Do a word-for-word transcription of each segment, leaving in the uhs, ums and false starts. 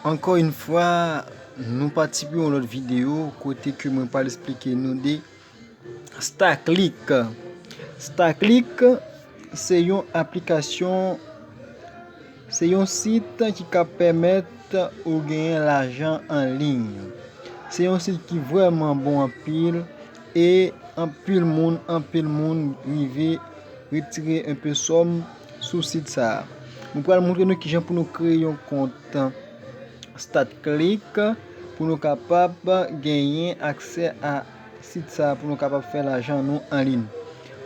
Ankò yon fwa, nou pati pou yon lòt videyo kote ke mwen pral esplike nou de Starclick. Starclick se yon aplikasyon, se yon sit ki ka pèmèt ou genyen lajan an liy. Se yon sit ki vrèman bon anpil e anpil moun, anpil moun rive retire enpe sòm sou sit sa a. Mwen pral montre nou kijan pou nou kreye yon kont Starclick pou nou kapab genyen aksè a sit sa a, pou nou kapab fè lajan nou an liy.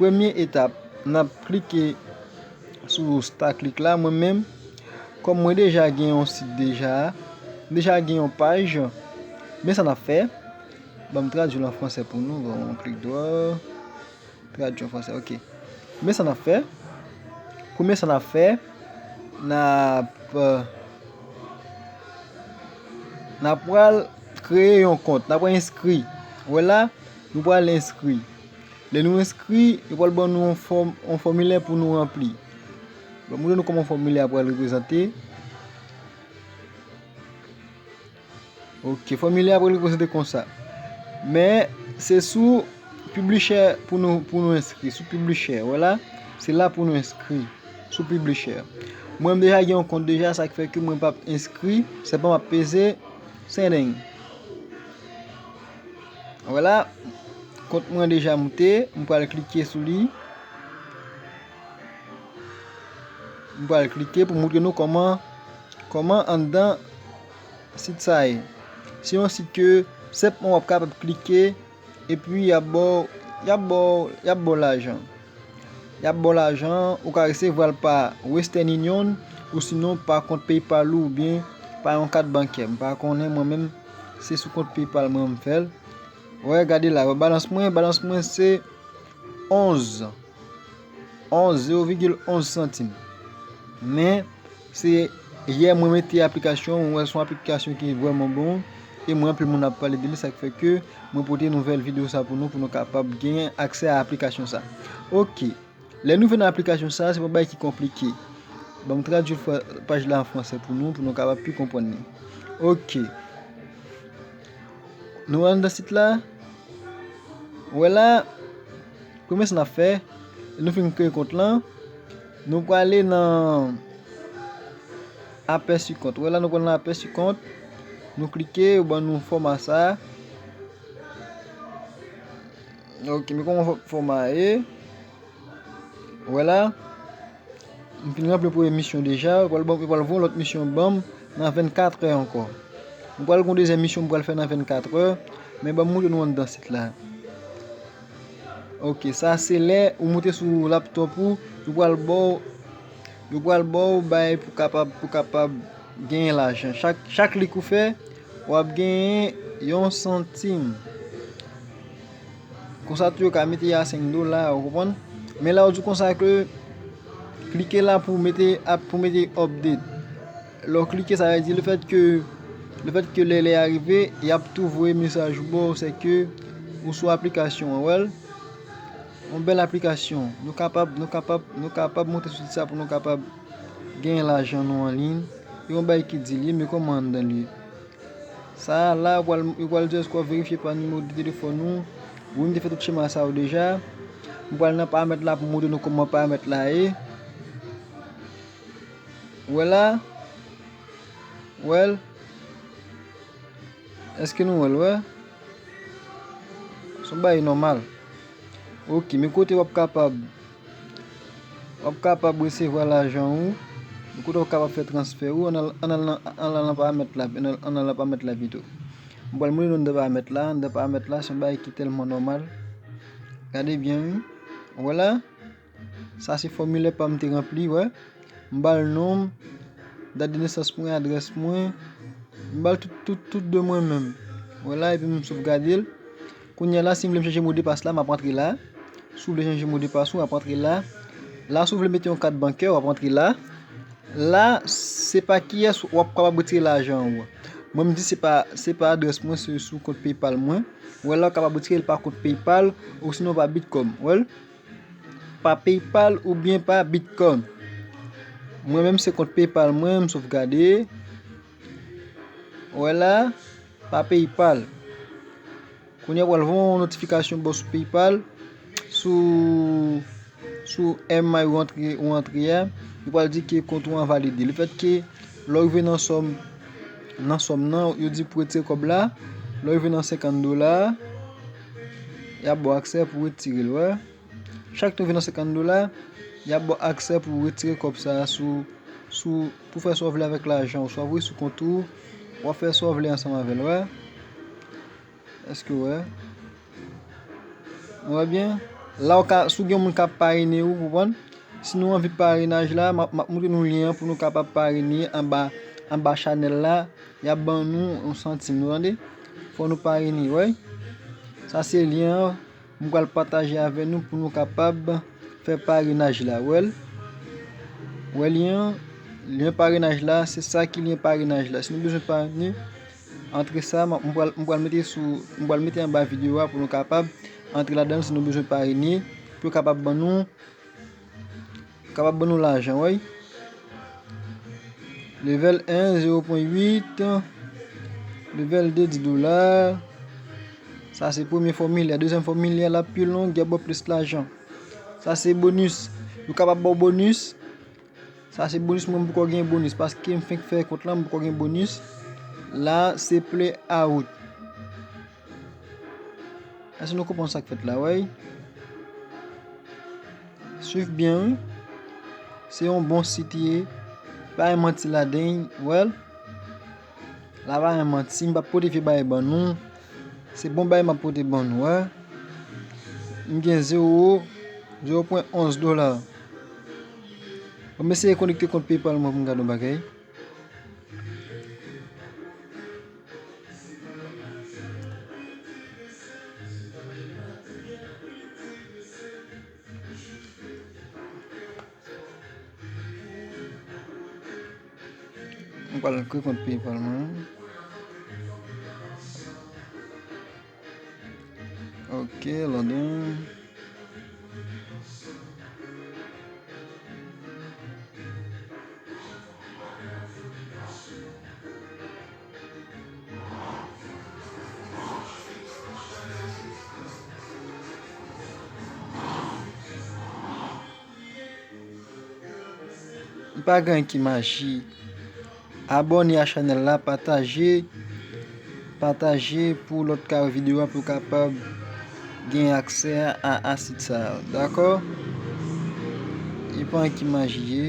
Premye etap, n ap klike sou Starclick la. Mwen menm, kòm mwen deja gen yon sit deja, m deja gen yon paj, men sa n ap fè, ban m tradui l an fransè pou nou, ban m yon klik dwat. Tradui an fransè, ok. Men sa n ap fè. Premye sa n ap fè, n ap, n ap pral kreye yon kont, n ap pral enskri. Wè la, nou pral enskri. Lè nou enskri, yo pral ban nou yon fòm, yon fòmilè pou nou ranpli. Bon, mwen montre nou kòman fòmilè a pral reprezante. Ok, fòmilè a pral reprezante konsa. Men, se sou Publisher pou nou, pou nou enskri. Sou Publisher, wè la, se la pou nou enskri. Sou Publisher. Mwen, m deja gen yon kont deja, sa k fè ke mwen p ap enskri, sèlman m ap peze sending. Wè la, kont mwen deja moute, m pral klike sou li. M pral klike pou montre nou kòman, kòman anndan sit sa ye. Se yon sit ke senpman w ap kapab klike, epi y ap ba w, y ap ba w, y ap ba w lajan. Y ap ba w lajan, ou ka resevwa l pa Western Union, ou sinon pa kont PayPal ou, oubyen pa yon kat bankè. M pa konnen, mwen menm, se sou kont PayPal mwen m fè l. Wè, gade la, wè balans mwen, balans mwen se onz. Onz, zewo vigil onz santim. Men, se yè mwen mete aplikasyon, mwen wè se yon aplikasyon ki vrèman bon, e mwen anpil moun ap pale de li, sa k fè ke mwen pote nouvèl videyo sa pou nou, pou nou kapab gen aksè a aplikasyon sa. Ok. Lè nou vin nan aplikasyon sa, se pa yon bagay ki konplike. Ban m tradui paj la an fransè pou nou, pou nou kapab pi konprann li. Ok. Nou anndan sit la. Wè la, premye sa n ap fè, nou fin kreye kont lan, nou prale nan apèsi kont. Wè la, nou pral nan apèsi kont, nou klike, yo ban nou fòma sa. Ok, men kòman fò-, fòma a ye? Wè la, m fin ranpli premye misyon deja, yo pral ban, yo pral voye yon lòt misyon ban m nan vennkatrè ankò. M pral gen yon dezyèm misyon m pral fè nan vennkatrè, men ban m montre nou anndan sit la. Ok, sa se lè ou moute sou laptop ou, yo pral ba w, yo pral ba w bagay pou kapab, pou kapab genyen lajan. Chak, chak klik ou fè, w ap genyen yon santim. Konsa tou yo ka mete a senk dola, ou konprann? Men la yo di w konsa ke klike la pou mete ap, pou mete update. Lè w klike, sa vle di lefèt ke, lefèt ke lè, lè a rive, y ap tou voye mesaj ou ba w, se ke ou sou aplikasyon an, wè l? Yon bèl aplikasyon. Nou kapab, nou kapab, nou kapab monte sou sit sa pou nou kapab genyen lajan nou an liy. E yon bagay ki di l ye, men kòman anndan l ye? Sa a la, yo pral, yo pral di èske w ap verifye pa nimewo de telefòn ou. Wi, m te fè tout chema sa yo deja. M pral nan paramèt la pou montre nou kòman paramèt la ye. Wè la. Wè l. Èske nou wè l, wè? Se yon bagay nòmal. Ok, men kote w ap kapab, w ap kapab resevwa lajan ou, men kote w ap kapab fè transfè ou, ann al, ann al nan, ann al nan paramèt la, ann al, ann al nan paramèt la pito. M pral montre nou anndan paramèt la, anndan paramèt la, se yon bagay ki tèlman nòmal. Gade byen, wi. Wè la. Sa se fòmilè pa m te ranpli, wè. M ba l non m, dat de nesans mwen, adrès mwen. M ba l tout, tout, tout de mwen menm. Wè la, epi m sovgade l. Kounye a la, si m vle m chanje modpas la, m ap antre la. Si w vle chanje modpas ou, w ap antre la. La, si w vle mete yon kat bankè, w ap antre la. La, se pa kiyès w ap kapab retire lajan ou. Mwen, m di se pa, se pa adrès mwen, se sou kont PayPal mwen. Wè la, w kapab retire l pa kont PayPal, ou sinon pa Bitkom. Wè l? Pa PayPal oubyen pa Bitkom. Mwen menm se kont PayPal mwen, m sovgade. Wè la, pa PayPal. Kounye a pral voye yon notifikasyon bò sou PayPal, sou, sou M I ou antre, ou antre a, li pral di ke kont ou an valide. Lefètke lè w rive nan sòm, nan sòm nan, yo di pou retire kòb la, lè w rive nan senkant dola, y ap ba w aksè pou retire l, wè. Chak nou vin nan senkant dola, y ap ba w aksè pou retire kòb sa a sou, sou, pou fè sa w vle avèk lajan ou. Swa voye sou kont ou, w ap fè sa w vle ansanm avè l, wè. Èske w wè? Ou wè byen? La w ka, si w gen yon moun k ap parene ou, konprann? Si nou anvi parenaj la, m ap, m ap montre nou lyen an pou nou kapab parene anba, anba chanèl la. Y ap ban nou yon santim, nou tande? Fò nou parene, wè. Sa se lyen an. M pral pataje avè nou pou nou kapab fè parenaj la. Wè l? Wè lyen an? Lyen parenaj la, se sa ki lyen parenaj la. Si nou bezwen parene, antre sa, m, m pral, m pral mete sou, m pral mete anba videyo a pou nou kapab antre ladan l si nou bezwen parene, pou yo kapab ban nou kapab ban nou lajan, wi. Level en, zewo pwen uit. Level de, dis dola. Sa se premye fòmilè. Dezyèm fòmilè la pi long, y ap ba w plis lajan. Sa se bonis. Yo kapab ba w bonis. Sa se bonis, mwen m poko gen bonis, paske m fenk fè kont lan, m poko gen bonis. La, se play out. Èske nou konprann sa k fèt la, wè? Swiv byen, wi. Se yon bon sit ye. Pa gen manti ladan, wè. La pa gen manti, m p ap pote vye bagay ban nou. Se bon bagay m ap pote ban nou, wè. M gen zewo, zewo pwen onz dola. Bon, m eseye konekte kont PayPal mwen pou m gade yon bagay. Mwen pral kreye kont PayPal mwen. Ok, loading. M pa gen ki maji. Abòne a chanèl la, pataje, pataje pou lòt ka wè videyo a pou kapab gen aksè a, a sit sa a, dakò? E pa gen ki maji ye.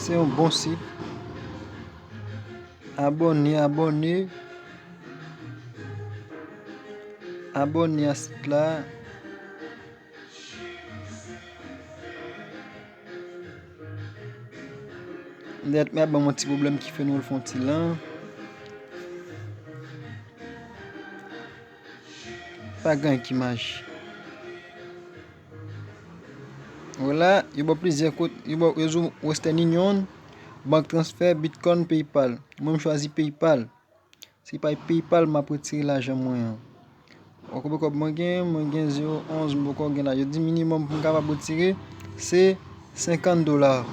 Se yon bon sit. Abòne, abòne. Abòne a sit la. Dèt mwen ap ban mwen ti pwoblèm ki fè nou fè yon ti lan. Pa gen ki maji. Vwala, yo ba w plizyè kot, yo ba w, yo di w Western Union, bank transfè, Bitcoin, PayPal. Mwen, m chwazi PayPal. Se pa PayPal m ap retire lajan mwen an. Ou konn konbyen kòb mwen gen? Mwen gen zewo onz, m poko gen la. Yo di minimòm pou m kapab retire, se senkant dola.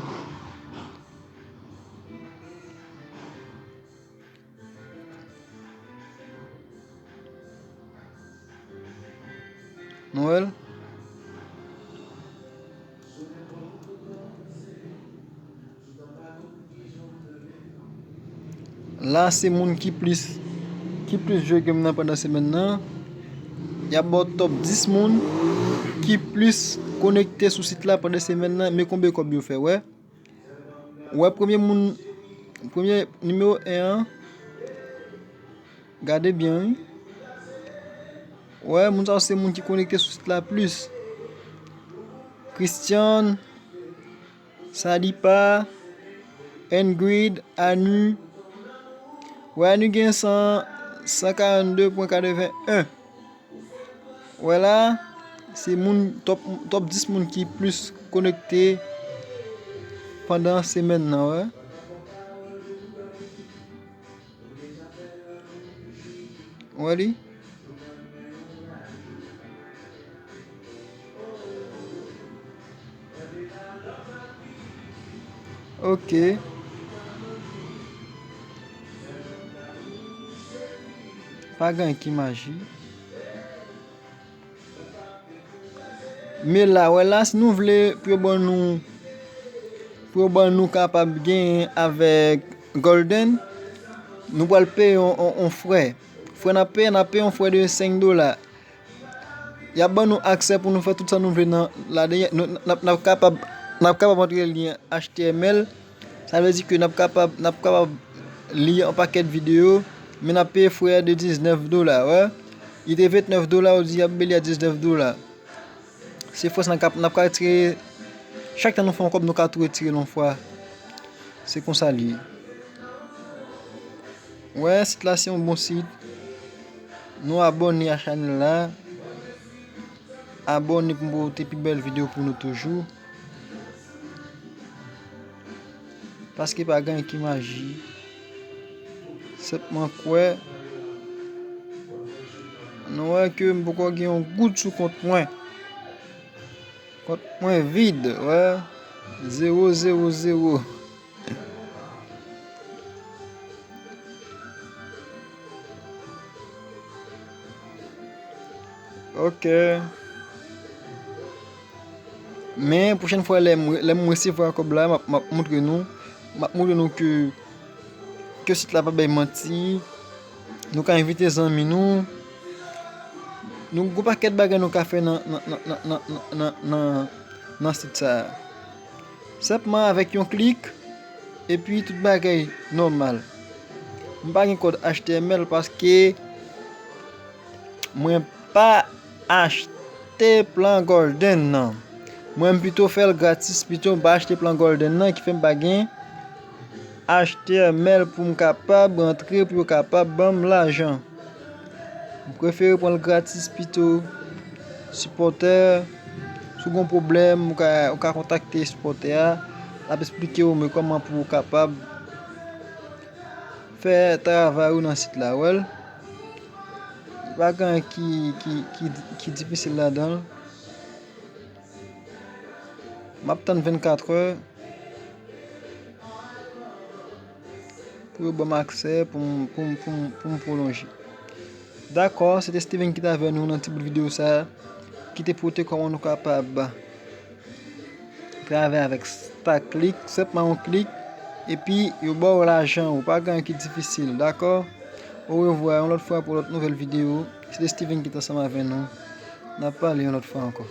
Nou wè l? La, se moun ki plis, ki plis jwe game nan pandan semèn nan. Y ap ba w top dis moun ki plis konekte sou sit la pandan semèn nan. Men konbyen kòb yo fè, wè. Wè premye moun, premye nimewo en an. Gade byen, wi. Wè, moun sa yo se moun ki konekte sou sit la plis. Christian, Sadipa, Ingrid, Anu. Wè, Anu gen san, san karannde pwen katreven en. Wè la, Se moun top, top dis moun ki plis konekte pandan semèn nan, wè. Wè li? Ok. Pa gen ki maji. Men la, wè la, si nou vle pou yo ban nou, pou yo ban nou kapab genyen avèk Golden, nou pral peye yon, yon, yon frè. Frè n ap peye, n ap peye yon frè de senk dola. Y ap ban nou aksè pou nou fè tout sa nou vle nan ladan. Nou, n ap, n ap kapab, n ap kapab antre lyen H T M L. Sa vle di ke n ap kapab, n ap kapab li yon pakèt videyo, men n ap peye frè a de diznèf dola, wè. Li te ventnèf dola, yo di y ap peye li a diznèf dola. Se frè sa n ap, n ap ka retire, chak tan nou fè yon kòb, nou ka tou retire l yon fwa. Se konsa li ye. Wè, sit la se yon bon sit. Nou abòne a chanèl la. Abòne pou m pote pi bèl videyo pou nou toujou. Paske pa gen ki maji. Senpman kwè. Nou wè ke m poko gen yon goud sou kont mwen. Kont mwen vid, wè. Zewo, zewo, zewo. Ok. Men, pwochèn fwa, lè m, lè m resevwa kòb la, m ap, m ap montre nou. M ap montre nou ke, ke sit la pa bay manti. Nou ka envite zanmi nou. Nou gon pakèt bagay nou ka fè nan, nan, nan sit sa a. Senpman avèk yon klik, epi tout bagay nòmal. M pa gen kòd H T M L paske mwen pa achte plan Golden nan. Mwen, m pito fè l gratis, pito m pa achte plan Golden nan, ki fè m pa gen H T M L pou m kapab rantre, pou yo kapab ban m lajan. M prefere pran l gratis pito. Sipòtè, si w gen yon pwoblèm, ou ka, ou ka kontakte sipòtè a, l ap esplike w men kòman pou w kapab fè travay ou nan sit la, wè l. Pa gen anyen ki, ki, ki, ki difisil ladan l. M ap tann vennkatrè pou yo ban m aksè pou m, pou m, pou m, pou m pwolonje. Dakò, se te Steven ki t avè nou nan ti bout videyo sa a, ki te pote kòman nou kapab travay avèk Stacklick, senpman yon klik, epi yo ba w lajan ou, pa gen anyen ki difisil, dakò? Orevwa, yon lòt fwa pou lòt nouvèl videyo. Se te Steven ki t ansanm avè nou. N ap pale yon lòt fwa ankò.